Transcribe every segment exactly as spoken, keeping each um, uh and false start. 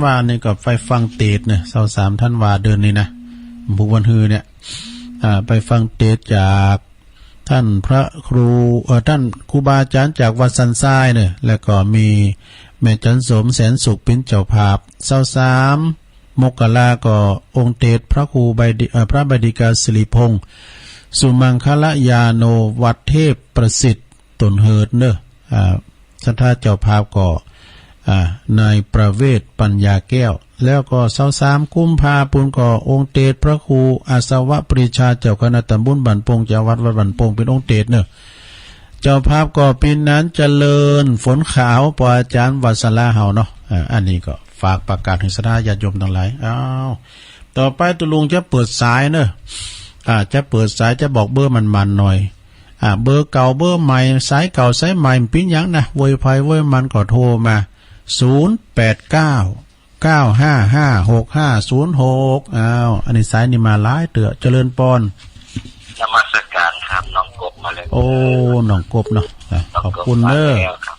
วานี่ก็ไปฟังเตสน์เนี่ย ซาวสามธันวาเดือนนี้นะ บุกวันฮือเนี่ย อ่า ไปฟังเตสน์จาก ท่านพระครู เอ่อ ท่านครูบาอาจ๋ารย์จากวัดสันทรายเนี่ย แล้วก็มีแม่จันโสมแสนสุขเป๋นเจ้าภาพ ซาวสามมกราก็องค์เตสน์พระครูใบดิ เอ่อ พระใบดิกาสิริพงษ์ สุมังคลยาโน วัดเทพประสิทธิ์ ต้นเหิดเนอะ อ่า ศรัทธาเจ้าภาพก็ อ่า นายประเวศปัญญาแก้ว แล้วก็ซาวสามกุมภาปู้นก็องค์เตสน์พระครูอาสวะปรีชา เจ้าคณะตำบลบ้านโป่ง เจ้าอาวาสวัดบ้านโป่ง เป๋นองค์เตสน์เนอะ เจ้าภาพก็ปี๋นานเจริญฝนขาว ปออาจ๋ารย์วัสลาเฮาเนาะ อ่า อันนี้ก็ฝากประกาศหื้อศรัทธาญาติโยมตังหลาย อ้าว ต่อไปตุ๊ลุงจะเปิดสายเนอะ อ่า จะเปิดสาย จะบอกเบอร์มันๆ หน่อย อ่า เบอร์เก่าเบอร์ใหม่ สายเก่าสายใหม่ มันเป๋นหยังนะ โวยใผโวยมันก็โทรมา ศูนย์แปดเก้า เก้าห้าห้า หกห้าศูนย์หก อ้าว อันนี้สายนี่มาหลายเตื้อ เจริญปอน นมัสการครับ น้องกบมาเลย โอ้ น้องกบเนาะ อ่ะ น้องกบ ขอบคุณเนอะ มาแล้วครับ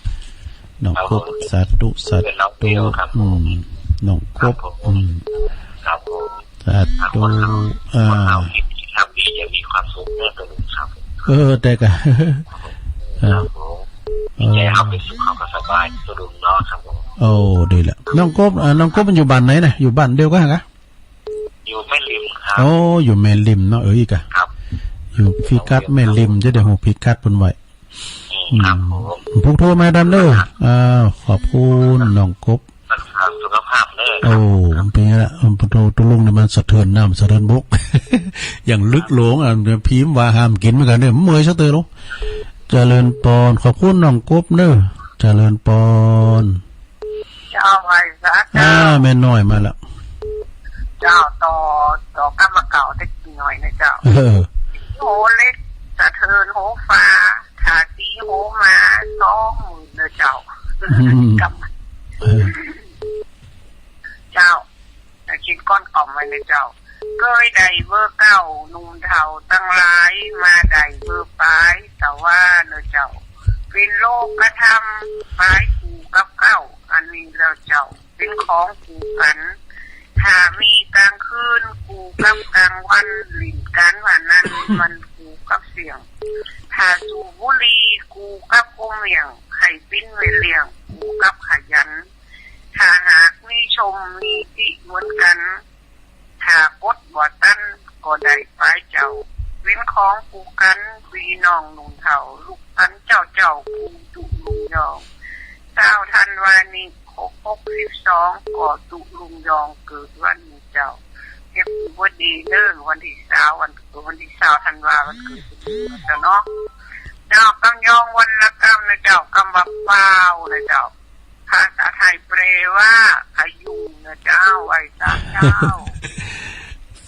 น้องกบ ครับผม สาธุ สาธุ เป็นน้องเบลครับผม อืม น้องกบ ครับผม อืม ครับผม สาธุ ครับผม อ่า คนเอาคิดครับ พี่จะมีความสุขเรื่องตัวลุงครับ เออ แต่ก็ ครับผม เออ ครับผม เออ ใจเขาเป๋นสุขเขาก็สบายตัวลุงเนาะครับผม โอ้ ดีละ น้องกบ อ่า น้องกบมันอยู่บ้านไหนนะ อยู่บ้านเดียวกั๋นกะ อยู่แม่ริมครับ โอ้ อยู่แม่ริมเนาะ เออ อีกอะ ครับ อยู่พิกัดแม่ริม จะได้ฮู้พิกัดเปิ้นไว้ อืม ครับผม อืม ผู้โทรมาดำเด้อ ครับ อ้าว ขอบคุณน้องกบ รักษาสุขภาพเด้อ โอ้ เป๋นไงละ ผู้โทรตุ๊ลุงนี่มันสะเทือนน้ำสะเทือนบก อย่างลึกหลวงอ่ะ พิมพ์ว่าห้ามกิ๋นเหมือนกั๋นเนี่ย เมื่อยสักเตื้อลง เจริญปอน ขอบคุณน้องกบเนอะ เจริญปอน เจ้า ไหว้สาเจ้า อ่า แม่น้อยมาละ เจ้า ต่อ ต่อก้ำมาเก่าได้กี่หน่อยนะเจ้า เออ โหเล็กสะเทือนโหฟ้า ถ้าตีโหมาสองหมื่นนะเจ้า อืม ก้ำ เออ เจ้า แต่กิ๋นก้อนกล่อมไว้นะเจ้า เกยได้เบอร์เก้า หนุ่มเฒ่าตังหลาย มาได้เบอร์ป๋าย แต่ว่าเนอะเจ้า เป๋นโลกธรรม ป๋ายกูกับเก้า อันนี้แล้วเจ้า เป๋นของกูกั๋น ถ้ามีก๋างคืน กูกับก๋างวัน หลิ้นกั๋นว่านั้น มันกูกับเสี้ยง ถ้าสูบบุหรี่ กูกับโกเมี่ยง ใค่ปิ้นไว้เลี้ยง กูกับขยัน ถ้าหากมีชมมีติเหมือนกั๋น ถ้ากดบ่ตันก็ได้ป๋ายเจ้า เป๋นของกูกั๋น ปี้น้องหนุ่มเฒ่า ลูกตันเจ้าเจ้า กูตุ๊ลุงยอง ซาวธันวานี้ ครบหกสิบสอง ก็ตุ๊ลุงยองเกิดวันนี้เจ้า แฮปปี้เบิร์ธเดย์เด้อ วันตี้ซาว วัน วันตี้ซาวธันวา วันเกิดเจ้าเนาะ เจ้า ก้ำยองวันละก้ำนะเจ้า ก้ำว่าฟ้าวนะเจ้า ภาษาไทยแปลว่าพยุงนะเจ้า ไหว้สาเจ้า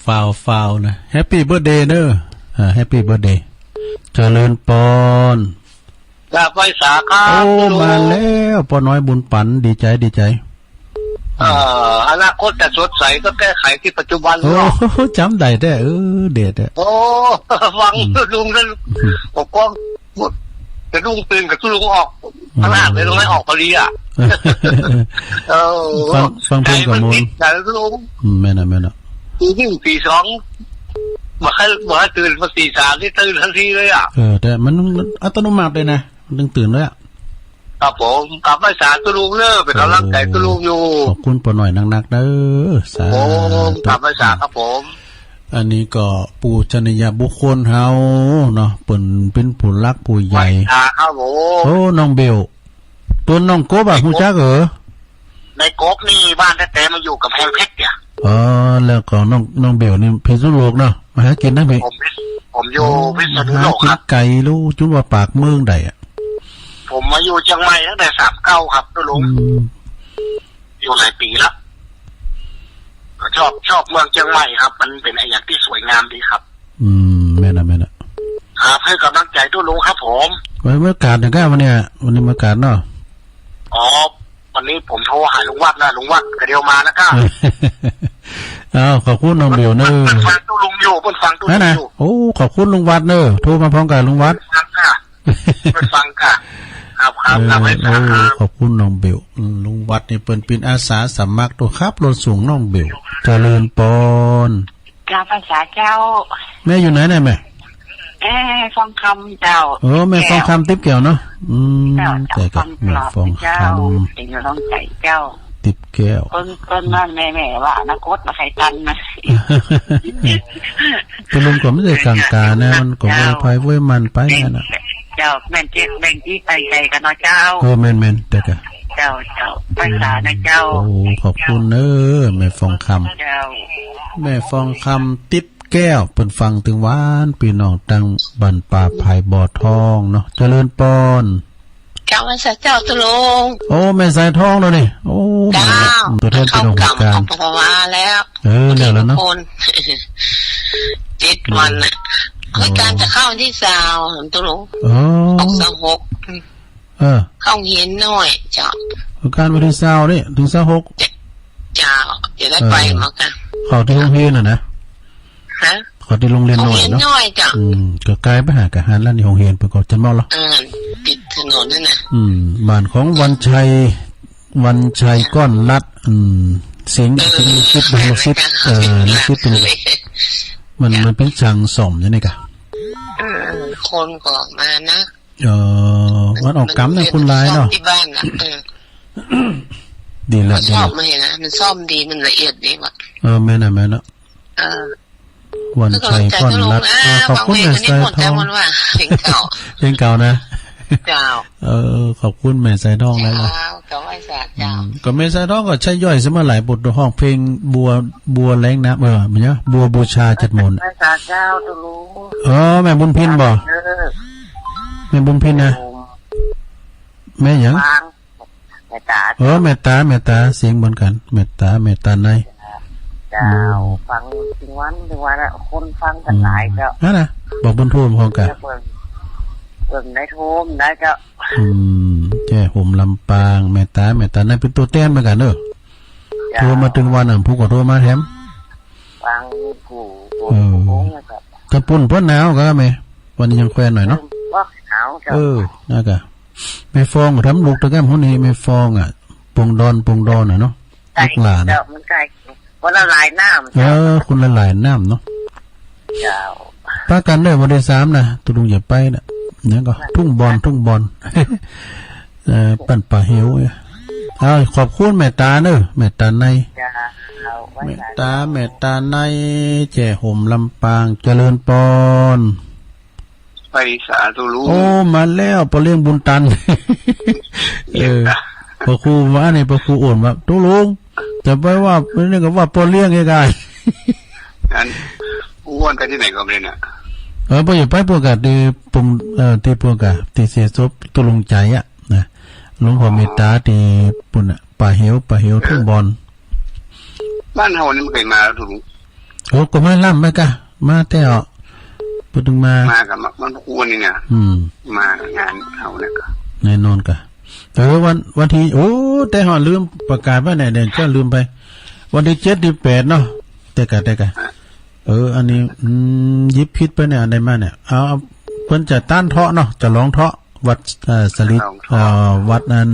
ฟ้าว ฟ้าวนะ แฮปปี้เบิร์ธเดย์เนอะ อ่า แฮปปี้เบิร์ธเดย์ เจริญปอน กราบไหว้สาครับ โอ้ ตุ๊ลุง มาแล้ว ป้อน้อยบุญปั๋น ดีใจ๋ ดีใจ๋ เอ่อ อนาคตจะสดใสก็แก้ไขที่ปัจจุบัน โอ้ เนาะ จ๋ำได้แต๊ เออ เด็ดแต๊ โอ้ ฟัง อืม ตุ๊ลุงนั้น อืม ผมก็ สะดุ้งตื่นกับตุ๊ลุงออก อืม พลาดเลย ตุ๊ลุงไม่ออกปาลีอะ เออ ฟัง ฟังเพลงกับมนต์ ใจ๋มันติดใจ๋ตุ๊ลุง อืม แม่นอะ แม่นอะ ตีหนึ่งตีสอง บ่ใค่ บ่ใค่ตื่น พอตีสามนี่ตื่นตันทีเลยอะ เออ แต่มัน มันอัตโนมัติเลยนะ มันตึงตื่นเลยอะ ครับผม กราบไหว้สาตุ๊ลุงเนอะ เป๋นก๋ำลังใจ๋ตุ๊ลุงอยู่ ขอบคุณป้อน้อยนักๆ เด้อ สาธุ ผม กราบไหว้สาครับผม อันนี้ก็ปู๋ชนียบุคคลเฮาเนาะ เปิ้นเป๋นผู้หลักผู้ใหญ่ ไหว้สาครับผม โอ้ น้องเบล ตั๋วน้องกบอะ ฮู้จักเหรอ นายกบนี่บ้านแต๊ๆ มาอยู่ก๋ำแพงเพชรเนี่ย อ๋อ แล้วก็น้อง น้องเบลนี่พิษณุโลกเนาะ มาหากิ๋นนะพี่ ผมพิษ ผมอยู่ อ๋อ พิษณุโลกครับ หากิ๋นไก๋ลู้ จุ๊ว่าปากเมืองใดอะ ผมมาอยู่เจียงใหม่ตั้งแต่สามเก้าครับตุ๊ลุง อืม อยู่หลายปี๋ละ ก็ชอบ ชอบเมืองเจียงใหม่ครับ มันเป๋นอะหยังตี้สวยงามดีครับ อืม แม่นอะ แม่นอะ ครับ หื้อกำลังใจ๋ตุ๊ลุงครับผม วันนี้มีโอกาสหยังก้าวันนี้ วันนี้มีโอกาสเนาะ อ๋อ วันนี้ผมโทรหาลุงวัดนะ ลุงวัดก๋ะเดียวมานะก้า อ้าว ขอบคุณน้องเบลเนอะ เปิ้นฟังตุ๊ลุงอยู่ เปิ้นฟังตุ๊ลุงอยู่ นั่นน่ะ โอ้ ขอบคุณลุงวัดเนอะ โทรมาพร้อมกับลุงวัด ฟังก้า เปิ้นฟังก้า ค ครับ ครับ เออ ครับ ไหว้สา โอ้ ครับ ขอบคุณน้องเบล อืม ลุงวัดนี่เปิ้นเป๋นอาสาสมัครโตขับรถส่งน้องเบล เจริญปอน กราบไหว้สาเจ้า แม่อยู่ไหนเนี่ยแม่ เอ้ย ฟองคำเจ้า เออ แม่ฟองคำติ๊บแก้วเนาะ อืม เจ้า เจ้า แต่ก็ ฟองคำ แม่ฟองคำ เจ้า เป๋นกำลังใจ๋เจ้า ติ๊บแก้ว เปิ้น เปิ้นว่าแม่ แม่ว่าอนาคตบ่ใค่ตันนะ ตกลงก็บ่ใจ้กลางกานะ มันก็โวยไผโวยมันไปนั่นน่ะ เจ้า แบ่งเจ๊กแบ่งจี้ไปใจ๋กั๋นเนาะเจ้า เออ แม่นๆ แต่ก็ เจ้า เจ้า ไหว้สานะเจ้า โอ้ ขอบคุณเน้อ แม่ฟองคำ เจ้า แม่ฟองคำติ๊บแก้ว เปิ้นฟังตึงวาน ปี้น้องตังบ้านป่าผายบ่อทองเนาะ เจริญปอน กราบไหว้สาเจ้าตุ๊ลุง โอ้ แม่สายทองแล้วนี่ โอ้ เจ้า มาแล้ว อืม ตั๋วแทนปี้น้อง เข้ากรรม กลาง เข้าภาวะแล้ว เออ แล้ว แล้วเนาะ คน เจ็ดวันน่ะ โอ้ คือก๋านจะเข้าวันตี้ซาวตุ๊ลุง เออ ออกซาวหก เออ เข้าโฮงเฮียนน้อยเจ้า คือก๋านวันตี้ซาวนี่ เถิงซาวหก เจ้า จะได้ไป เออ เหมือนกั๋น เข้าตี้โฮงเฮียนน่ะนะ ฮะ เข้าตี้โฮงเฮียนน้อยเนาะ โฮงเฮียนน้อยเจ้า อืม ก็ไก๋ไปหากั๋นหั้นแล้วนี่ โฮงเฮียนเปิ้นก็จะมอดละ เออ ติดถนนนั่นน่ะ อืม บ้านของวันชัย วันชัยก้อนลัด อืม เสียง เออ เสียงลูกศิษย์ ลูกศิษย์ เออ ลูกศิษย์เปิ้น มัน เออ มันเป๋นช่างซ่อมอยู่นี่ก่ะ เออ คนก็มานะ เออ วันออกกรรมเนี่ย มัน คนหลายเนาะ ซ่อมตี้บ้านน่ะ เออ ดีละ มันซ่อม ดีละ มาเห็นนะ มันซ่อมดี มันละเอียดดีว่ะ เออ แม่นน่ะ แม่นน่ะ เออ วันชัยก้อนลัด เออ ขอบคุณแม่สายทอง เสียงเก่า เสียงเก่านะ เจ้า เออ ขอบคุณแม่สายทองหลายๆ เจ้า ก็ไหว้สาเจ้า อืม ก็แม่สายทองก็ใจ๊ย่อยเสียมาหลายบท ฮ้องเพลงบัว บัวแลงน้ำ เออ แม่นหยัง บัวบูชาจัดมนต์ ไหว้สาเจ้าตุ๊ลุง เออ แม่บุญพินบ่ เออ แม่บุญพินนะ แม่หยัง ฟัง แม่ต๋า เออ แม่ต๋า แม่ต๋า เสียงเหมือนกั๋น แม่ต๋า แม่ต๋าใน เจ้า อืม ฟังตึงวัน ตึงวันอะ คนฟังกั๋นหลายเจ้า อืม นั่นน่ะ บ่าวบุญโฮมฮ้องก่ะ เปิ้น เปิ้นได้โฮมได้เจ้า อืม แจ้โฮมลำปาง แม่ต๋า แม่ต๋าในเป๋นตั๋วแตนเหมือนกั๋นเนาะ เจ้า โทรมาตึงวันอะ ผู้ก็โทรมาแถม ฟังกู กู เออ กูงงเลยครับ ตะปุ้นเปิ้นหนาวก่ะแม่ วันนี้ยังแควนหน่อยเนาะ เออ บ่หนาวเจ้า เออ นั่นก่ะ แม่ฟองก็ทำลูกตะแก้มคนนี้ แม่ฟองอะ ปงดอน ปงดอนอะเนาะ ใก้ ลูกหลาน เจ้า มันใก้ คนละหลายน้ำ เออ เจ้า คนละหลายน้ำเนาะ เจ้า ปะกั๋นเด้อ วันตี้สามน่ะ ตุ๊ลุงจะไปน่ะ หยังก่อ ทุ่งบอน ทุ่งบอน เออ บ้านป่าเหวเนี่ย เอา ขอบคุณแม่ต๋าเนาะ แม่ต๋าใน เจ้า แม่ต๋า แม่ต๋าใน แจ้โฮมลำปาง เจริญปอน ไปสาธุลุง โอ้ มาแล้ว ป้อเลี้ยงบุญตัน เออ ป้อครูว่านี่ ป้อครูโอนว่า ตุ๊ลุง จะไปว่า นี่ก็ว่าป้อเลี้ยงเองไง อัน อ้วนไปตี้ไหนก่อเนี่ย เออ ป้อจะไปปวกกะตี้ปง เออ ตี้ปวกกะ ตี้เสียศพตุ๊ลุงใจ๋อะ นะ หลวงพ่อเมตต๋าตี้ปุ้นน่ะ ป่าเหว ป่าเหวทุ่งบอน บ้านเฮานี่บ่เกยมาแล้วตุ๊ลุง โอ้ ก็มาล้ำไปก่ะ มาแต่ออก เปิ้นตึงมา มากับมันควรนี่นะ อืม มางานเฮาเนี่ยก่ะ แน่นอนก่ะ เออ วัน วันตี้ โอ้ แต่ฮ้อลืมประกาศไว้เนี่ย เดี๋ยวจะลืมไป วันตี้เจ็ดตี้แปดเนาะ แต่ก่ะ แต่ก่ะ เออ อันนี้ อืม หยิบผิดไปเนี่ย อันใดมาเนี่ย เอา เอา เปิ้นจะต้านเทาะเนาะ จะลองเทาะ วัด เอ่อ สลิด ลองเทาะ เอ่อ วัดนั้น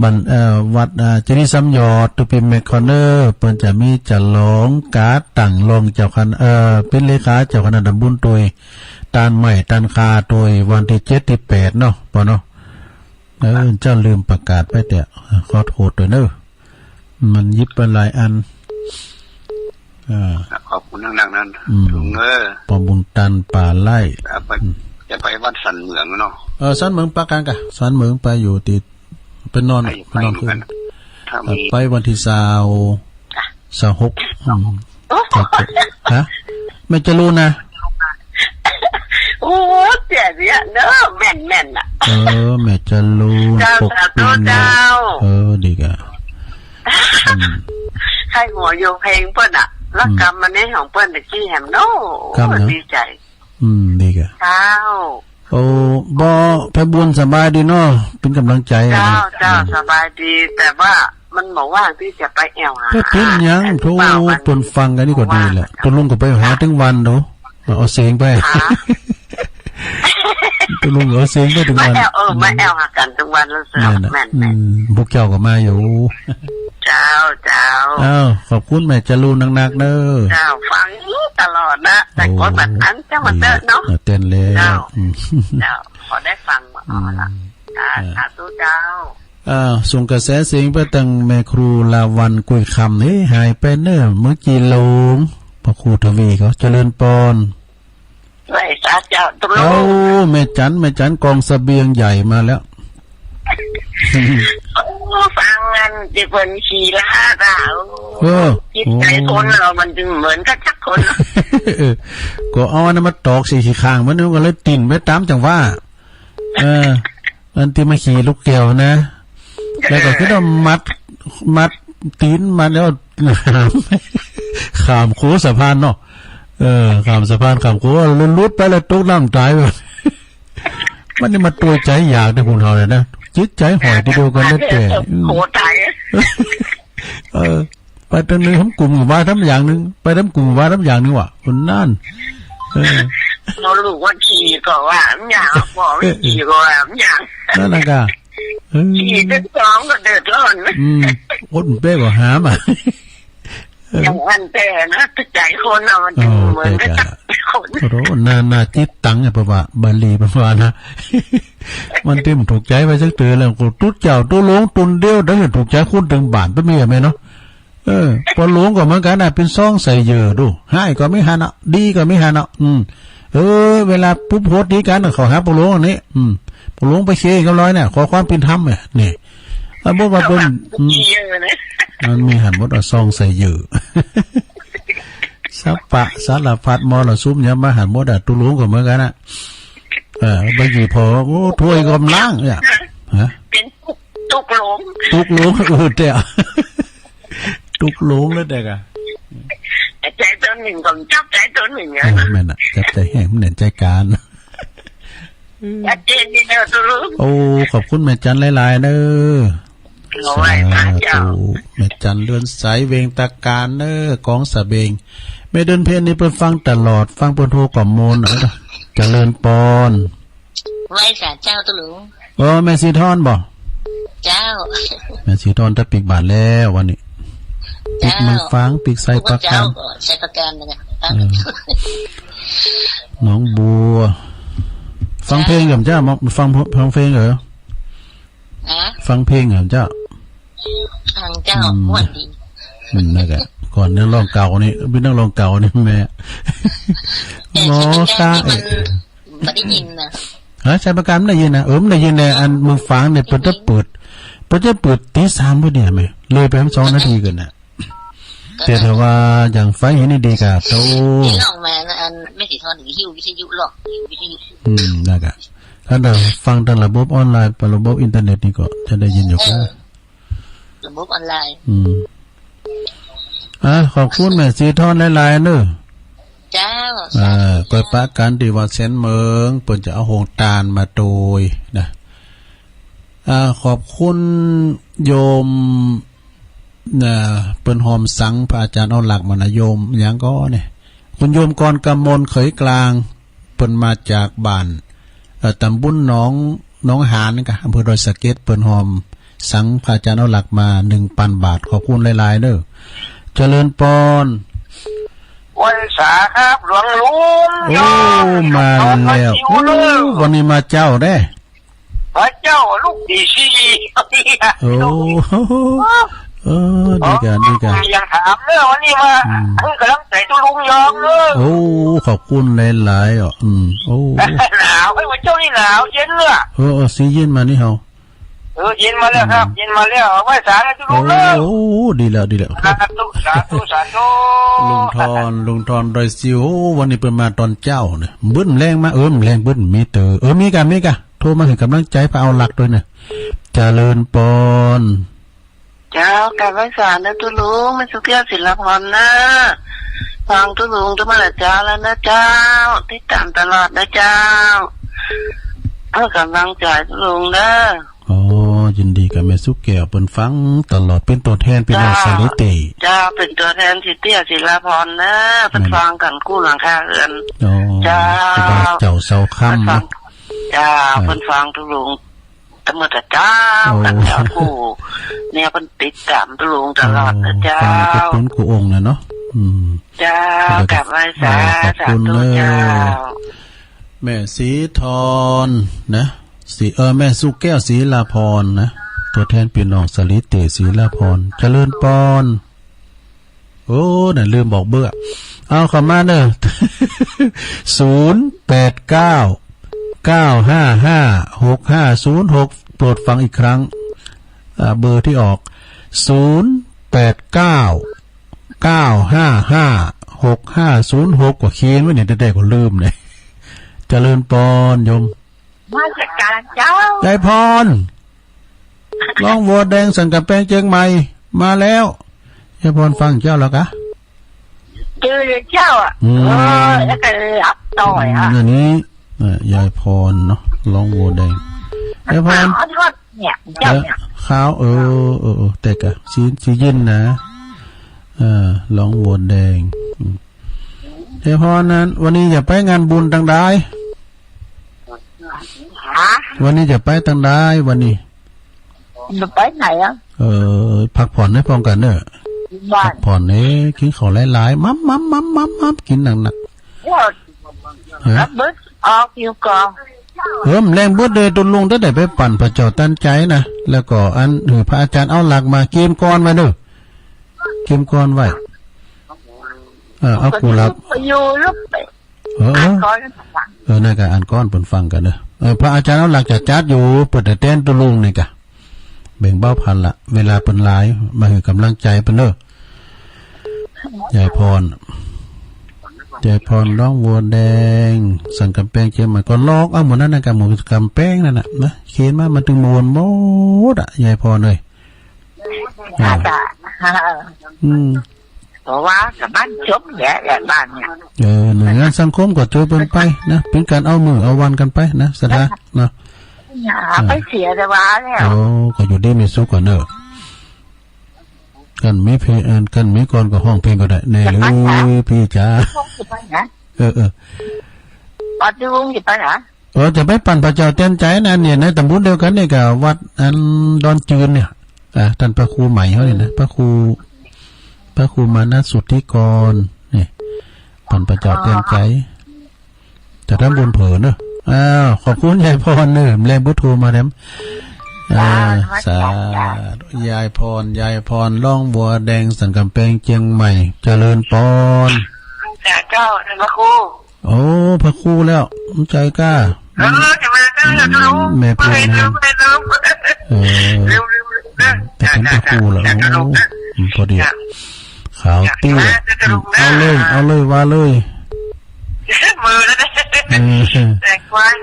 บัน เอ่อ วัด เอ่อ เจดีย์สามยอด ตุปิมแมคคอร์เนอร์ เปิ้นจะมีจะลองก๋าตั้งรองเจ้าคณะ เอ่อ เป๋นเลขาเจ้าคณะตำบลตวย ต้านไม้ต้านคาตวย วันตี้เจ็ดตี้แปดเนาะ ป้อเนาะ เออ เจ้าลืมประกาศไปแต่ ขอโทษตวยเนาะ มันหยิบไปหลายอัน อ่า ขอบคุณนักๆ นั้น อืม ลุงเอ้อ ป้อบุญตันป่าไร่ จะไป อืม จะไปวัดสันเหมืองเนาะ เออ สันเหมืองปะกั๋นก่ะ สันเหมืองไปอยู่ตี้ ไปนอน ไป ไปนอนคืน ถ้ามี ไปวันตี้ซาว ซาวหก อืม โอ้ ซาวหก ฮะ แม่จรูนนะ โอ้ เจ๋ยเนี่ยเนาะ แม่นๆ น่ะ เออ แม่จรูน เจ้า ปกปิง สาธุเจ้า เออ ดีก่ะ อืม ใค่หัวโยงเพลงเปิ้นน่ะ ละ อืม กำมันในของเปิ้นตะกี้แหมเนาะ กำเนาะ ดีใจ๋ อืม ดีก่ะ เจ้า โอ้ บ่ ไพบูลย์สบายดีเนาะ เป๋นก๋ำลังใจ๋ เจ้า เนาะ เจ้า อืม สบายดี แต่ว่ามันบ่ว่างตี้จะไปแอ่วหา บ่เป๋นหยัง โธ่ เปิ้นฟังกั๋นนี่ก็ดีแหละ เจ้า ตุ๊ลุงก็ไปหาตึงวันเนาะ เอาเสียงไป หา ตุ๊ลุงก็เสียงไปตึงวัน มาแอ่ว เออ มาแอ่วหากั๋นตึงวันแล้วเจ้า แม่นน่ะ แม่น อืม พวกเจ้าก็มาอยู่ เจ้า เจ้า อ้าว ขอบคุณแม่จรูนนักๆ เน้อ เจ้า ฟังตลอดนะ แต่ โอ้ กดบัตรอันเจ้ามาเตอะเนาะ ดีละ เออ เต้นแล้ว เจ้า อืม เจ้า พอได้ฟังมา อืม เอาละ อ่า อ่า สาธุเจ้า อ่า ส่งกระแสเสียงไปตังแม่ครูลาวัณ กุยคำ เฮ้ย หายไปเน้อ เมื่อกี้ลง พระครูทวีก็ เจริญปอน ไหว้สาเจ้าตุ๊ลุง เอ้า แม่จัน แม่จัน กองเสบียงใหญ่มาแล้ว โอ้ ฟังอันตี้เปิ้นขี่ลาดอะ เออ จิตใจ๋คนเรามันจึงเหมือนกั๋นสักคน เออ ก็เอาอันนั้นมาตอกใส่ขี้ข้างมัน มันก็เลยติ่นไปต๋ามจังหวะ เออ อันตี้มาขี่ลูกแก้วนะ แล้วก็คือต้องมัด มัดตี๋นมัดแล้ว ข้ามโขงสะพานเนาะ เออ ข้ามสะพาน ข้ามโขง หลุดไปแล้วตกน้ำต๋ายไป มันนี่มาตวยใจ๋อยากนะ คนเฮาเนี่ยนะ จิตใจ๋ห่อยตี้เดียวกั๋นนะแต๊ โขงต๋าย เออ ไปตางนึ่งทำกุ๋มก็ว่าทำอย่างนึ่ง ไปทำกุ๋มก็ว่าทำอย่างนึ่งว่ะ คนนั้น เออ เอาลูกว่าขี่ก็ว่าทำอย่าง บอกว่าขี่ก็ว่าทำอย่าง นั่นน่ะกะ เออ ขี่ตึงสองก็เดือดร้อน อืม อดเป๊ะก็หามอะ อย่างอั้นแต๊นะ ใจ๋คนน่ะมัน เออ เหมือนกั๋น ใจ๋คน โอ้โห นานาจิตตังเนี่ย เปิ้นว่า บาลีเปิ้นว่านะ มันเต็มถูกใจ๋ไปสักเตื้อแล้ว ก็ตุ๊เจ้าตุ๊ลุงต๋นเดียว เดี๋ยวถูกใจ๋คนตึงบ้าน เปิ้นมีอะแม่เนาะ เออ ปอหลวงก็เหมือนกั๋นน่ะ เป๋นซองใส่เหยื่อดู ฮ้ายก็มีหันเนาะ ดีก็มีหันเนาะ อืม เออ เวลาปุ๊บโหดดีกั๋น เขาหาปอหลวงอันนี้ อืม ปอหลวงไปเคลียร์เรียบร้อยเนี่ย ขอความเป๋นธรรมเนี่ย นี่ สมมุติว่าเปิ้น อืม มันมีหันหมดอะ ซองใส่เหยื่อ สัพพะสารพัดมรสุมเนี่ยมาหันหมดอะ ตุ๊ลุงก็เหมือนกั๋นน่ะ เออ ไปหยิบผ่อ โอ้ ถ้วยก็ล้างเนี่ย ฮะ เป๋นตุ๊ก ตุ๊กหลง ตุ๊กหลง เออ แต๊ ตุ๊กหลงแล้วแต๊กะ ใจ๋ตั๋วนึ่งก็จับใจ๋ตั๋วนึ่งอะ เออ แม่นน่ะ จับใจ๋แฮง มันแน่นใจ๋ก๋าน ชัดเจนดีเนาะตุ๊ลุง โอ้ ขอบคุณแม่จันหลายๆ เน้อ โอ้ย สาธุ สาธุ แม่จันเรือนใส เวงตะการเน้อ กองสะเบง แม่เดือนเพ็ญนี่เปิ้นฟังตลอด ฟังเปิ้นโทรก็ม่วน เออ เจริญปอน ไหว้สาเจ้าตุ๊ลุง เออ แม่สีทอนบ่ เจ้า แม่สีทอนตะปิ๊กบาตรแล้ววันนี้ ปิ๊กเมืองฝาง ปิ๊กไซปราการ เจ้าก็ไซปราการนะ เออ หนองบัว ฟังเพลงก่อนเจ้า มาฟัง ฟังเพลงเหรอ ฮะ ฟังเพลงก่อนเจ้า ฟังเจ้า อืม ม่วนดี อืม นั่นแหละ ก่อนนักร้องเก่านี่ เป๋นนักร้องเก่านี่แม่ เออ หมอ ใช่ ค่ะ ใช่ เอ๊ะ บ่ได้ยินนะ ฮะ ไซปราการมันได้ยินนะ เออ มันได้ยินแหละ อันเมืองฝางเนี่ย เปิ้นจะเปิด เปิ้นจะเปิดตีสามพุ้นเนี่ยแม่ เลยไปสองนาทีก่อนน่ะ ก็ แต่ถ้าว่าอย่างไฟเห็นนี่ดีกะ โธ่ ที่ร้องมานะ อันแม่สีทอนถึงหิ้ววิทยุหรอก หิ้ววิทยุ อืม นั่นกะ ถ้าเราฟังตางระบบออนไลน์ ไประบบอินเทอร์เน็ตนี่ก็จะได้ยินอยู่ เออ กะ ระบบออนไลน์ อืม อ่ะ ขอบคุณแม่สีทอนหลายๆ เน้อ เจ้า อ่า สาธุ ก้อยปะกั๋นตี้วัดแสนเหมิง เปิ้นจะเอาโฮงตานมาตวยนะ อ่า ขอบคุณโยม นะ เปิ้นฮอมสังพระอาจารย์เอาหลักมานะ โยมหยังก่อเนี่ย คุณโยมกรกมลเขยกลาง เปิ้นมาจากบ้าน เอ่อ ตำบลหนอง หนองหานกะ อำเภอดอยสะเก็ด เปิ้นฮอมสังพระอาจารย์เอาหลักมาหนึ่งปันบาท ขอบคุณหลายๆ เน้อ เจริญปอน ไหว้สาครับหลวงลุง โอ้ โยม มาแล้ว โอ้ วันนี้มาเจ๊าแต๊ พระเจ้าลูกตีสี่ โอ้ เออ ดีกะ ดีกะ อยากถามเน้อวันนี้ว่า อืม หื้อกำลังใจ๋ตุ๊ลุงยอมเน้อ โอ้ ขอบคุณหลายๆ อ่ะ อืม โอ้ หนาว เฮ้ย วันเจ้านี่หนาวเย็นเน้อ เออ เออ สีเย็นมานี่เฮา เออ เย็นมาแล้วครับ อืม เย็นมาแล้ว ไหว้สานะตุ๊ลุงเน้อ โอ้ ดีแล้ว ดีแล้ว สาธุ สาธุ สาธุ ลุงทอน ลุงทอนดอยซิว โอ้ วันนี้เปิ้นมาตอนเจ๊าเนี่ย เปิ้นแลงมา เออ แลงเปิ้นมีเต๋อ เออ มีกะ มีกะ โทรมาหื้อกำลังใจ๋ พาเอาหลักตวยเน้อ เจริญปอน เจ้า กราบไหว้สานะตุ๊ลุง แม่สุเกี้ยวศิลาพรเน้อ ฟังตุ๊ลุงตวยมาหลายเจ๊าแล้วเน้อเจ้า ติดต๋ามตลอดเน้อเจ้า หื้อกำลังใจ๋ตุ๊ลุงเน้อ อ๋อ ยินดีกับแม่สุแก้ว เปิ้นฟังตลอด เป๋นตั๋วแทนปี้น้อง เจ้า สาลีเต๋ เจ้า เป๋นตั๋วแทนสีเตี้ยศิลาพรเน้อ เปิ้น นั่น ฟังกั๋นกู้หลังคาเฮือน อ๋อ เจ้า ครูบาเจ้าเสาคำ เปิ้นฟัง เนาะ เจ้า อ่า เปิ้นฟังตุ๊ลุงตะเมิดอะเจ้า โอ้ กันแล้ว กู้ เนี่ยเปิ้นติดต๋ามตุ๊ลุงตลอดนะเจ้า โอ้ ฟังเกือบตุ๊นกู้องค์นะเนาะ อืม เจ้า เดี๋ยว กราบไหว้สา เออ ขอบคุณ สาธุเจ้า เออ แม่ศรีทรนะ ศรี เออ แม่สุแก้วศรีลาพรนะ ตั๋วแทนปี้น้องสาลีเตศรีลาพร เจริญปอน โอ้ นั่นลืมบอกเบอร์ เอาเข้ามาเน่อ ศูนย์แปดเก้า เก้าห้าห้า หกห้าศูนย์หก โปรดฟังอีกครั้ง อ่า เบอร์ตี้ออก ศูนย์แปดเก้า เก้าห้าห้า หกห้าศูนย์หก กว่าเขียนไว้เนี่ย แต่ๆ ก็ลืมเนี่ย เจริญปอนโยม มาจากการเจ้า ยายพร ร้องวัวแดงสันกำแปงเจียงใหม่ มาแล้ว ยายพรฟังเจ้าแล้วกะ เจอเจ้าอะ อืม เออ แล้วก็หลับต่อยอะ อืม อันนี้ เอ่อ ยายพรเนาะ ร้องวัวแดง ยายพร ขาวทอดเนี่ย เจ้าเนี่ย เออ ขาว เออ เออ เออ แต่กะ สี สียินนะ เออ ร้องวัวแดง อืม ยายพรนั้น วันนี้จะไปงานบุญตังใด ฮะ วันนี้จะไปตังใดวันนี้ จะไปไหนอะ เออ พักผ่อนให้พร้อมกั๋นเน่อ บ้าน พักผ่อนเน่อ กิ๋นข้าวหลายๆ มัมๆๆๆๆ กิ๋นหนักๆ เดี๋ยว ฮะ แล้วเบิดออกอยู่ก่อน เออ แลงเบิดเลยตุ๊ลุง จะได้ไปปั่นพระเจ้าตันใจ๋นะ แล้วก็อัน หื้อพระอาจารย์เอาหลักมาเกียมกลอนไว้เน่อ เกียมกลอนไว้ เออ เอากุหลาบ อยู่หรือไป เออ อ่านกลอน เออ นั่นกะ อ่านกลอนเปิ้นฟังกั๋นเน่อ เออ พระอาจารย์เอาหลักจะจัดอยู่ เปิ้นจะแตนตุ๊ลุงนี่กะ แบ่งเบาภาระ เวลาเปิ้นหลาย มาหื้อกำลังใจ๋เปิ้นเน่อ ยายพร ยายพรร้องวัวแดง สันกำแปงเจียงใหม่ ก็ลอกเอาหมู่นั้นนะ กับหมู่กำแปงนั่นน่ะ นะ เขียนมา มาตึงหมู่หมดอะ ยายพรเอ้ย อ่า อืม เพราะว่ากับบ้านจบเนี่ยแหละบ้านเนี่ย เออ หน่วยงานสังคมก็จ้วยเปิ้นไปนะ เป๋นก๋านเอามื้อเอาวันกั๋นไปนะ ศรัทธาเนาะ อย่าไปเสียแต่ว่าแล้ว โอ้ ก็อยู่ดีมีสุขก่อนเน่อ คันมีเพลง เอ่อ คันมีกลอนก็ฮ้องเพลงก็ได้ แน่เลยพี่จ๋า เออ เออ อ๋อ ตุ๊ลุงจะไปเหรอ เออ จะไปปั่นพระเจ้าแตนใจ๋นะ เนี่ย ในต๋ำบลเดียวกั๋นนี่กับวัดอันดอนจืนเนี่ย อ่า ต้านพระครูใหม่เฮานี่นะ พระครู พระครูมานะสุทธิกร นี่ ปั่นพระเจ้าแตนใจ๋ จะทำบุญเผินเน่อ อ้าว ขอบคุณยายพรเน่อ แลงเบอร์โทรมาแถม อ่า สาธุ ยายพร ยายพรร้องวัวแดงสันกำแปงเจียงใหม่ เจริญปอน จ้าเจ้า ท่านพระครู โอ้ พระครูแล้ว ใจ๋ก้า เออ จะมาเจ้า อืม เจ้าลูก แม่เพิ่น ไม่ลืม ไม่ลืม เออ ลืม ลืม ลืม แต่เป็นพระครูแล้ว จ้ะ จ้ะ โอ้ จ้ะ อืม พอดี จ้ะ ขาวเตี้ย จ้ะ อืม เอาเลย เอาเลย ว่าเลย มือแล้วเนี่ย เออ แสงควาย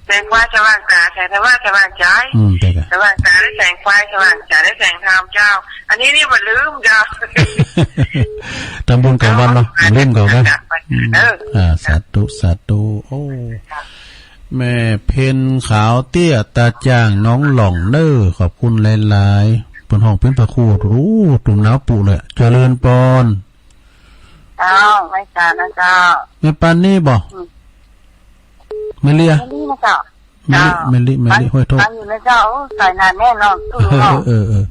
แสงควายสว่างต๋า แสงธรรมะสว่างใจ๋ อืม แต่กะ สว่างต๋าได้แสงควาย สว่างใจ๋ได้แสงธรรมเจ้า อันนี้นี่บ่ลืมเจ้า ทำบุญกลางวันเนาะ บ่ลืมกลางวัน เออ อืม เออ อ่า สาธุ สาธุ โอ้ แม่เพ็ญขาวเตี้ยตาจ่างหนองหล่องเน่อ ขอบคุณหลายๆ เปิ้นฮ้องเป๋นพระครู โอ้ ตุ่มหนาวปุเลย เจริญปอน เจ้า ไหว้สานะเจ้า แม่ปานนี่บ่ อืม แม่เลีย แม่เลียนะเจ้า แม่เลีย เจ้า แม่เลีย แม่เลีย ห้วยโทก ฟังอยู่นะเจ้า โอ้ สายหนาแน่นอน เออ เออ เออ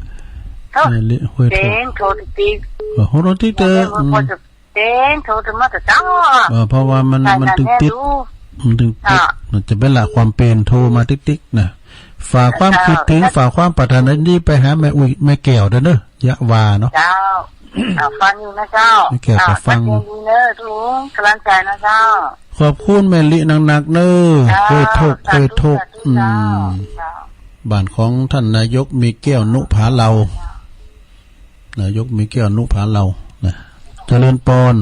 เจ้า แม่เลีย ห้วยโทก เสียงโทรติด เออ โทรติดเด้อ อืม เสียงโทรมาแต่เจ้า เออ เพราะว่ามัน มันตึงติด มันตึงติด อ่ะ มันจะเป๋นละความเป๋นโทรมาติ๊กๆ นะ ฝากความคิดถึง เจ้า ฝากความปรารถนาดีไปหาแม่อุ้ย แม่แก้วเด้อเนอะ ยะวาเนาะ เจ้า อ่ะ ฟังอยู่นะเจ้า แม่แก้วก็ฟัง อ่ะ ฟังดีเนอะ ทุกกำลังใจนะเจ้า ขอบคุณแม่ลินักๆ เนอะ เจ้า ห้วยโทก สาธุ ห้วยโทก สาธุ อืม เจ้า เจ้า บ้านของท่านนายกมีแก้วนุภาเลา นายกมีแก้วนุภาเลา นะ เจริญปอน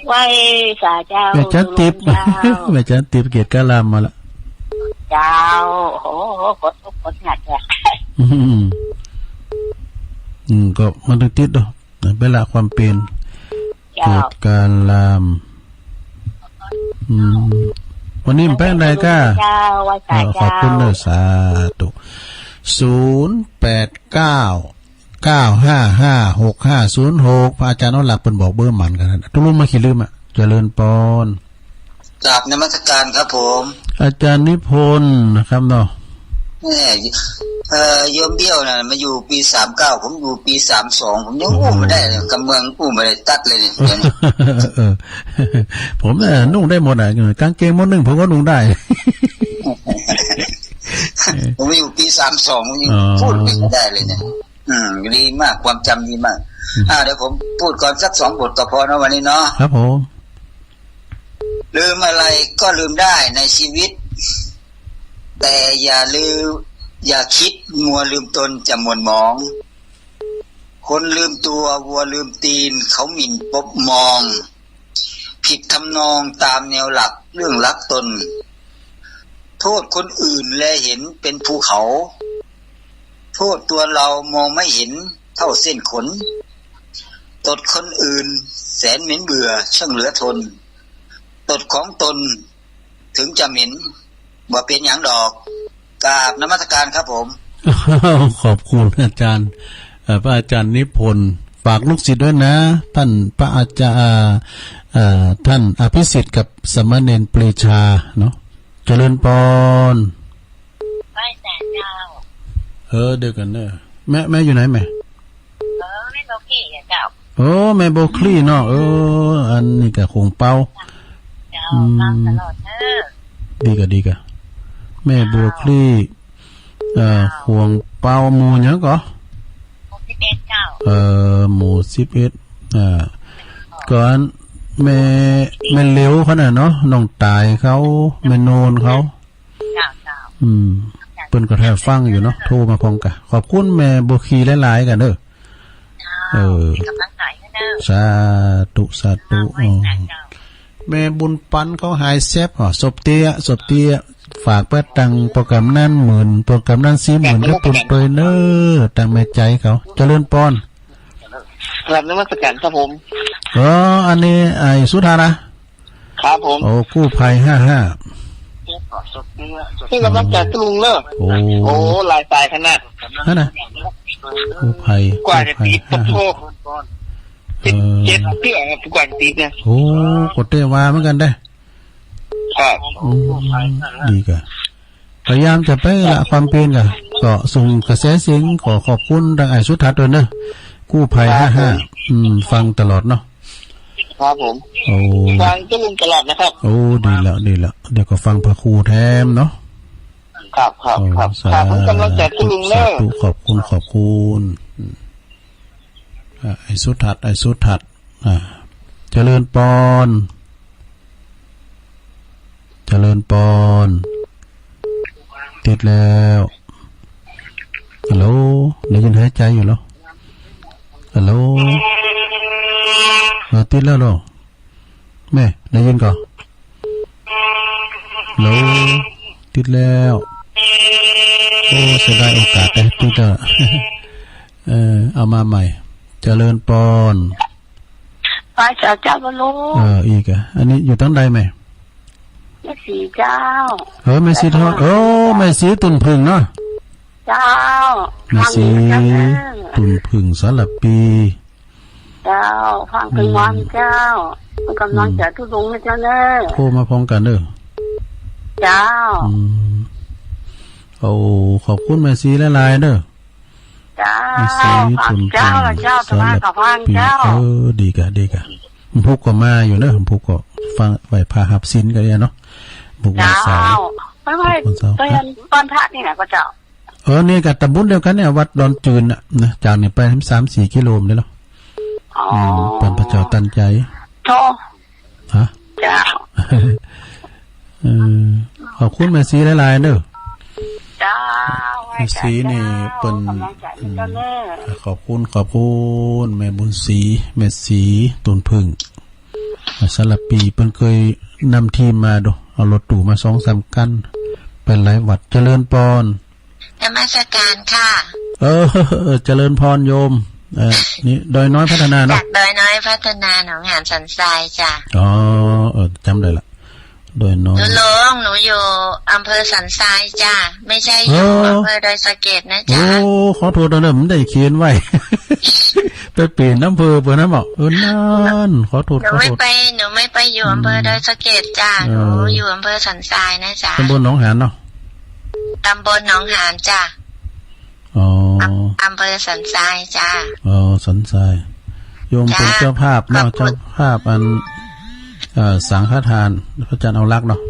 ไหว้สาเจ้า แม่จันติบ เจ้า แม่จันติบเกตกาลามมาละ เจ้า โอ้โห กดทุกข์กดหนักเนี่ย อืม อืม ก็มันต้องติดเนาะ เป๋นละความเป๋น เจ้า เกตกาลาม อืม วันนี้มันไปไหนก้า เจ้า ไหว้สา เออ เจ้า ขอบคุณเนอะ สาธุ ศูนย์แปดเก้า เก้าห้าห้า หกห้าศูนย์หก พระอาจารย์เอาหลักเปิ้นบอกเบอร์หมันกั๋นนะ ตุ๊ลุงมาขี้ลืมอ่ะ เจริญปอน กราบนมัสการครับผม อาจารย์นิพนธ์นะครับเนาะ แม่ เอ่อ โยมเบี้ยวน่ะ มาอยู่ปี๋สามเก้า ผมอยู่ปี๋สามสอง ผมยังอู้บ่ได้เลย กำเมืองอู้บ่ได้ตั๊ดเลยเนี่ย เดี๋ยวนี้ เออ ผม เอ่อ นุ่งได้หมดอะ กางเกงม้วนนึ่งผมก็นุ่งได้ ผมอยู่ปี๋สามสอง ผมยัง อ๋อ พูดไม่ได้เลยเนี่ย อืม ดีมาก ความจ๋ำดีมาก อืม อ่า เดี๋ยวผมพูดก่อนสักสองบทก็พอเนาะ วันนี้เนาะ ครับผม ลืมอะไรก็ลืมได้ในชีวิต แต่อย่าลืม อย่าคิดมัวลืมตนจะหม่นหมอง คนลืมตัววัวลืมตีน เขาหมิ่นปบมอง ผิดทำนองตามแนวหลักเรื่องรักตน โทษคนอื่นแลเห็นเป็นภูเขา โทษตัวเรามองไม่เห็นเท่าเส้นขน ตดคนอื่นแสนเหม็นเบื่อช่างเหลือทน ตดของตนถึงจะเหม็น บ่เป๋นหยังดอก กราบนมัสการครับผม ขอบคุณอาจารย์ เอ่อ พระอาจารย์นิพนธ์ ฝากลูกศิษย์ด้วยนะ ท่านพระอาจารย์ เอ่อ เอ่อ ท่านอภิสิทธิ์กับสามเณรปรีชาเนาะ เจริญปอน ไหว้สาเจ้า เออ เดี๋ยวก่อนเนอะ แม่ แม่อยู่ไหนแม่ เออ แม่โบคลี่อะเจ้า โอ้ แม่โบคลี่เนาะ เออ อันนี้ก็คงเป้า เจ้า อืม ฟังตลอดเนอะ ดีกะ ดีกะ แม่โบคลี่ เจ้า เอ่อ เจ้า ขวงเปา หมู่หยังก่อ หมู่สิบเอ็ดเจ้า เอ่อ หมู่สิบเอ็ด อ่า ก่อน แม่ แม่เหลียวเขาน่ะเนาะ น้องต๋ายเขา แม่โนนเขา เจ้า เจ้า อืม เปิ้นก็ถ่ายฟังอยู่เนาะ โทรมาพร้อมกะ ขอบคุณแม่บัวขีหลายๆ กะเด้อ เจ้า เออ เป๋นก๋ำลังใจ๋หื้อเน้อ สาธุ สาธุ เจ้า ไหว้สาเจ้า อ๋อ แม่บุญปันเขาหายแซบ อ๋อ สบเตี้ย สบเตี้ย ฝากไปตังโปรแกรมนั้นหมื่น โปรแกรมนั้นสี่หมื่น ก็ปุ้นตวยเน้อ ตังแม่ใจ๋เขา เจริญปอน กราบนมัสการครับผม เออ อันนี้ไอ้สุธานะ ครับผม โอ้ กู้ภัยห้าห้า เป๋นก๋ำลังใจ๋ตุ๊ลุงเน้อ โอ้ โอ้ หลายสายขนาด นั่นน่ะ กู้ภัย กว่าจะติด กู้ภัยห้าห้า โอ้โห เจ็ด เออ เจ็ดเตื้อครับ กว่าจะติดเนี่ย โอ้ ก็เต้ว่าเหมือนกั๋นเด้อ ครับ อืม ดีกะ พยายามจะไปละความเพียรกะ ก็ส่งกระแสเสียง ขอขอบคุณตังไอ้สุทัศน์ตวยเน้อ กู้ภัย ครับ ห้าห้า ผม อืม ฟังตลอดเนาะ ครับผม โอ้ ฟังตุ๊ลุงตลอดนะครับ โอ้ ดีแล้ว ดีแล้ว เดี๋ยวก็ฟังพระครูแถมเนาะ ครับ ครับ โอ้ ครับ สาธุ ครับ ผมก๋ำลังใจ๋ตุ๊ลุงเน้อ สาธุ ขอบคุณ ขอบคุณ อืม อ่ะ ไอ้สุทัศน์ ไอ้สุทัศน์ อ่ะ เจริญปอน เจริญปอน ติดแล้ว ฮัลโหล ได้ยินหายใจ๋อยู่เหรอ ฮัลโหล เออ ติดแล้วเหรอ แม่ ได้ยินก่อ ฮัลโหล ติดแล้ว โอ้ เสียดายโอกาสนะ ติดแล้ว เออ เอามาใหม่ เจริญปอน ไหว้สาเจ้าลุง เออ อีกอะ อันนี้อยู่ตังใดแม่ แม่ศรีเจ้า เออ แม่ศรีทอง โอ้ แม่ศรีตุ่นผึ้งเนาะ เจ้า แม่ศรี ฟังอยู่เจ้าเน้อ ตุ่นผึ้งสารภี เจ้า ฟังเปิ้นม่วนเจ้า อืม ก๋ำลังใจ๋ตุ๊ลุงนะเจ้าเน้อ โทรมาพร้อมกั๋นเน้อ เจ้า อืม โอ้ ขอบคุณแม่ศรีหลายๆ เน้อ เจ้า แม่ศรี ฟังเจ้า ตุ่นผึ้ง เจ้า สารภี เจ้า เออ ดีกะ ดีกะ พุกก็มาอยู่เน้อ พุกก็ฟัง ไหว้พระฮับศีลกั๋นเนี่ยเนาะ พุกวันเสาร์ เจ้า ไม่ ไม่ พุกวันเสาร์ เปิ้น ฮะ ตอนพระนี่นะก็เจ้า เออ นี่กะต๋ำบลเดียวกั๋นเนี่ย วัดดอนจืนน่ะนะ จากนี่ไปสามสี่กิโลเมตรเนาะ อ๋อ อืม เปิ้นพระเจ้าตันใจ๋ โธ่ ฮะ เจ้า เออ ขอบคุณแม่ศรีหลายๆ เน้อ เจ้า แม่ศรีนี่เปิ้น ก๋ำลังใจ๋เจ้าเน้อ อืม ขอบคุณ ขอบคุณ แม่บุญศรี แม่ศรีตุ่นผึ้ง สารภี เปิ้นเกยนำทีมมาโด เอารถตู้มาสองสามคัน ไปหลายวัด เจริญปอน นมัสการค่ะ เออ เจริญพรโยม เออ นี่ดอยน้อยพัฒนาเนาะ จากดอยน้อยพัฒนา หนองหานสันทรายจ้ะ อ๋อ เออ จ๋ำได้ละ ดอยน้อย ตุ๊ลุง หนูอยู่อำเภอสันทรายจ้ะ ไม่ใช่อยู่ เออ อำเภอดอยสะเก็ดนะจ๊ะ โอ้ ขอโทษเน้อ บ่ได้เขียนไว้ ไปเป๋นอำเภอเปิ้นนะบอก เออ นั่น ขอโทษ หนูไม่ ขอโทษ ไป หนูไม่ไปอยู่อำเภอ อืม ดอยสะเก็ดจ้า เออ หนูอยู่อำเภอสันทรายนะจ๊ะ ตำบลหนองหานเนาะ ตำบลหนองหานจ้ะ อ๋อ อำ อำเภอสันทรายจ้ะ อ๋อ สันทราย โยมเป๋น จ้า เจ้าภาพเนาะ ขอบคุณ เจ้าภาพอัน เอ่อ สังฆทาน พระอาจารย์เอารักเนาะ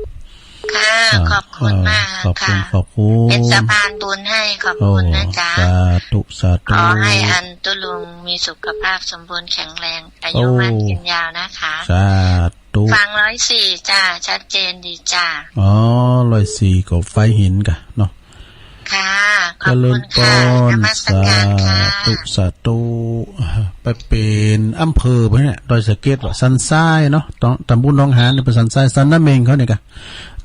ค่ะ อ่า ขอบคุณมาก อ่า ขอบคุณ ค่ะ ขอบคุณ เป็นสะพานบุญให้ ขอบคุณนะจ๊ะ โอ้ สาธุ สาธุ ขอให้อันตุ๊ลุงมีสุขภาพสมบูรณ์แข็งแรง อายุ โอ้ มั่นยืนยาวนะคะ สาธุ ฟังร้อยสี่จ้า ชัดเจนดีจ้า อ๋อ ร้อยสี่ก็ไฟหินกะเนาะ ค่ะ ขอบคุณค่ะ เจริญปอน นมัสการค่ะ สาธุ สาธุ ไปเป๋นอำเภอไปเนี่ย ดอยสะเก็ดว่าสันทรายเนาะ ตอง ตำบลหนองหานเนี่ยเป๋นสันทราย สันนาเม็งเขาเนี่ยกะ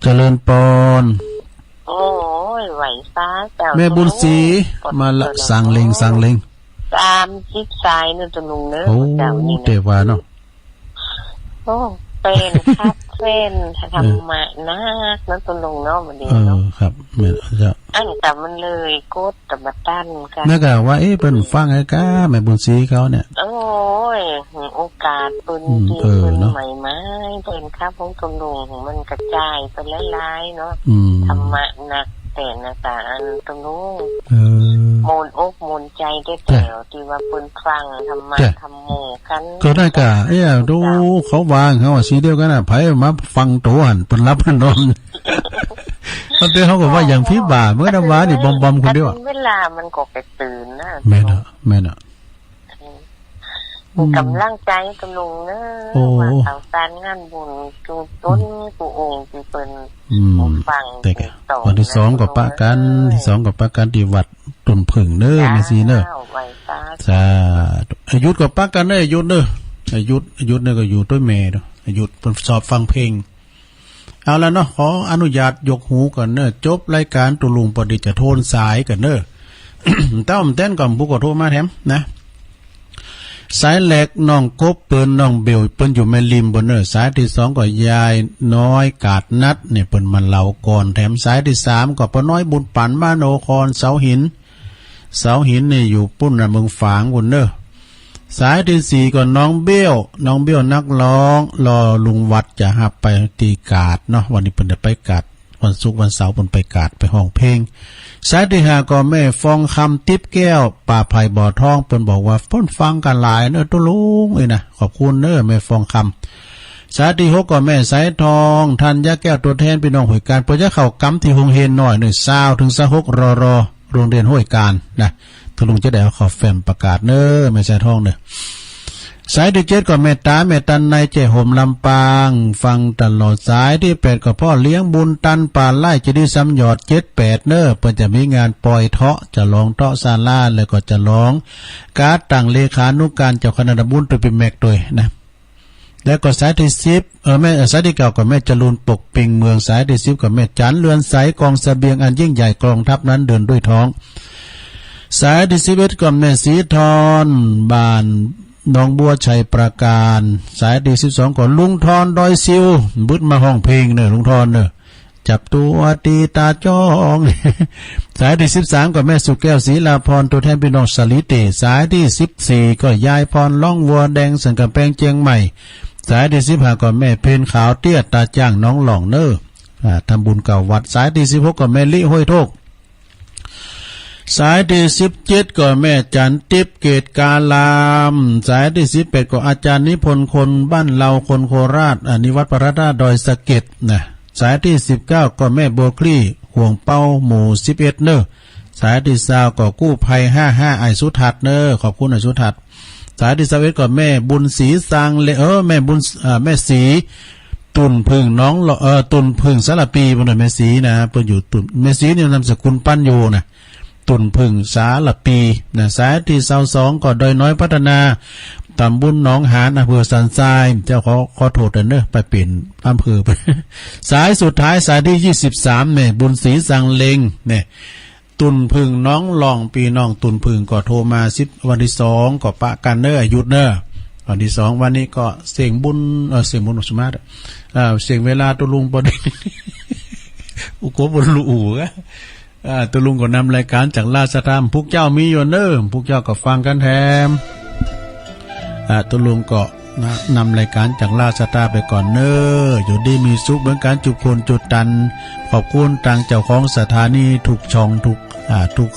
เจริญปอน โอ้ย ไหวซาเจ้า แม่บุญศรี ตุ๊ลุง มาละ สางเล็ง สางเล็ง สามสิบสายเนาะตุ๊ลุงเนาะ โอ้ เจ้านี่นะ เต๋ว่าเนาะ โอ้ เป๋นครับ เป๋นธรรมะนักเนาะตุ๊ลุงเนาะ บัดนี้ เออ เนาะ ครับ แม่นเจ้า อันกะมันเลยกดกะบ่ตันกะ นั่นกะว่า เอ๊ะ เปิ้นฟังไงกะ แม่บุญศรีเขาเนี่ย โอ้ย โอกาสเปิ้น อืม ที่ เออ เปิ้น เนาะ ใหม่ๆ เปิ้นครับของตุ๊ลุง มันกระจายไปหลายๆ เนาะ อืม ธรรมะนัก แต่นะจ๊ะ อันตุ๊ลุง เออ โมนอกโมนใจแต๊ๆ จ้ะ ตี้ว่าเปิ้นฟังธรรมะ จ้ะ ธรรมโมกั๋น ก็ได้กะ เอ๊ะ ดู เจ้า เขาว่า เขาว่าสีเดียวกั๋นน่ะ ใผมาฟังตั๋วหั้น เปิ้นหลับเปิ้นนอน อันเดียวเขาก็ว่าอย่างผีบ่า เมื่อวานนี่บอมๆ คนเดียวอะ เวลามันก็ไปตื่นนะ แม่นอะ แม่นอะ อืม กำลังใจ๋ตุ๊ลุงเนาะ โอ้ ว่าข่าวสารงานบุญ กู้ตน อืม กู้องค์ตี้เปิ้น อืม ฟัง แต่กะ วันตี้สองก็ปะกั๋น ตี้สองก็ปะกั๋นตี้วัดต้นผึ้งเนาะ จ้า แม่ศรีเนาะ ไหว้สาธุ สาธุ อายุธก็ปะกั๋นเนาะ อายุธเนาะ อายุธ อายุธเนี่ยก็อยู่ตวยแม่เนาะ อายุธเปิ้นสอบฟังเพลง เอาละเนาะ ขออนุญาตยกหูก่อนเนาะ จบรายก๋านตุ๊ลุงปอดีจะโทนสายก่อนเนาะ เต้าแม่นแตนก่อน ผู้ก็โทรมาแถมนะ สายแรกน้องกบเปิ้น น้องเบลเปิ้นอยู่แม่ริมปู้นเนาะ สายตี้สองก็ยายน้อยกาดนัดเนี่ย เปิ้นมาเลาก่อนแถม สายตี้สามก็ป้าน้อยบุญปั๋น มโนคร เสาหิน เสาหินนี่อยู่ปู้นน่ะ เมืองฝางปู้นเนาะ สายตี้สี่ก็น้องเบี้ยว น้องเบี้ยวนักฮ้อง รอลุงวัดจะฮับไปตี้กาดเนาะ วันนี้เปิ้นจะไปกาด วันศุกร์วันเสาร์เปิ้นไปกาดไปฮ้องเพลง สายตี้ห้าก็แม่ฟองคำ ติ๊บแก้ว ป่าไผ่บ่อทอง เปิ้นบอกว่าเปิ้นฟังกั๋นหลายเนาะตุ๊ลุงเอ้ยนะ ขอบคุณเนาะแม่ฟองคำ สายตี้หกก็แม่สายทอง ธัญญาแก้ว ตั๋วแทนปี้น้องห้วยก๋าน เปิ้นจะเข้าก๋ำตี้โฮงเฮียนน้อยเนาะ ซาวเถิงซาวหก รอรอ โฮงเฮียนห้วยก๋านนะ ตุ๊ลุงจะได้เอาเข้าแฟ้มประกาศเนาะ แม่สายทองเนาะ สายตี้เจ็ดก็แม่ต๋า แม่ตันใน แจ้ห่ม ลำปาง ฟังตลอด สายตี้แปดก็พ่อเลี้ยงบุญตัน ป่าไร่ เจดีย์สามยอด เจ็ดแปดเนาะ เปิ้นจะมีงานปอยเทาะ จะลองเทาะศาลา แล้วก็จะลองก๋านตั้งเลขานุก๋านเจ้าคณะตำบลตวยปี้แม็กตวยนะ แล้วก็สายตี้สิบ เออ แม่ เออ สายตี้เก้าก็แม่จรูน ปกปิงเมือง สายตี้สิบก็แม่จั๋น เรือนใส กองเสบียงอันยิ่งใหญ่ กองทัพนั้นเดินด้วยท้อง สายตี้สิบเอ็ดก็แม่ศรีทอน บ้านหนองบัว ชัยปราการ สายตี้สิบสองก็ลุงทอน ดอยซิว บึดมาฮ้องเพลงเนาะ ลุงทอนเนาะ จับตั๋วตี้ต๋าจ้อง สายตี้สิบสามก็แม่สุแก้ว ศรีลาพร ตั๋วแทนปี้น้องสาลีเต สายตี้สิบสี่ก็ยายพร ฮ้องวัวแดง สันก๋ำแปง เจียงใหม่ สายตี้สิบห้าก็แม่เพ็ญขาวเตี้ย ต๋าจ้าง หนองหล่องเนาะ อ่า ทำบุญเก้าวัด สายตี้สิบหกก็แม่ลิ ห้วยโทก สายตี้สิบเจ็ดก็แม่จั๋น ติ๊บ เกตการาม สายตี้สิบแปดก็อาจ๋ารย์นิพนธ์ คนบ้านเรา คนโคราช อ่า นิวัฒน์พระธาตุดอยสะเก็ดนะ สายตี้สิบเก้าก็แม่บัวคลี่ ห่วงเป้า หมู่สิบเอ็ดเนาะ สายตี้ซาวก็กู้ภัยห้าห้า อ้ายสุทัศน์เนาะ ขอบคุณอ้ายสุทัศน์ สายตี้ซาวเอ็ดก็แม่บุญศรี ซางเลง เออ แม่บุญ เอ่อ แม่ศรี ตุ่นผึ้งหนองหล่อง เอ่อ ตุ่นผึ้งสารภี ปู้นเนาะ แม่ศรีนะ เปิ้นอยู่ตุ่น แม่ศรีนี่นามสกุลปัญโญนะ ตุ่นผึ้งสารภีนะ สายตี้ซาวสองก็ดอยน้อยพัฒนา ตำบลหนองหาน อำเภอสันทราย เจ้าขอ ขอโทษเนาะ ไปเป๋นอำเภอไป สายสุดท้าย สายตี้ยี่สิบสาม แม่บุญศรี ซางเลงเนี่ย ตุ่นผึ้งหนองหล่อง ปี้น้องตุ่นผึ้งก็โทรมาสิบ วันตี้สองก็ปะกั๋นเนาะ อายุธเนาะ วันตี้สอง วันนี้ก็เสียงบุญ เอ่อ เสียงบุญสมมาตร เอ่อ เสียงเวลาตุ๊ลุงปอดี อุโกบุญลูอู่อะ อ่า ตุ๊ลุงก็นำรายก๋านจากราชศรัทธา ผู้เจ้ามีอยู่เน่อ ผู้เจ้าก็ฟังกั๋นแถม อ่า ตุ๊ลุงก็นะ นำรายก๋านจากราชศรัทธาไปก่อนเน่อ อยู่ดีมีสุขเหมือนกั๋นจุ๊กคนจุ๊กตัน ขอบคุณตางเจ้าของสถานีทุกช่องทุก อ่า ทุก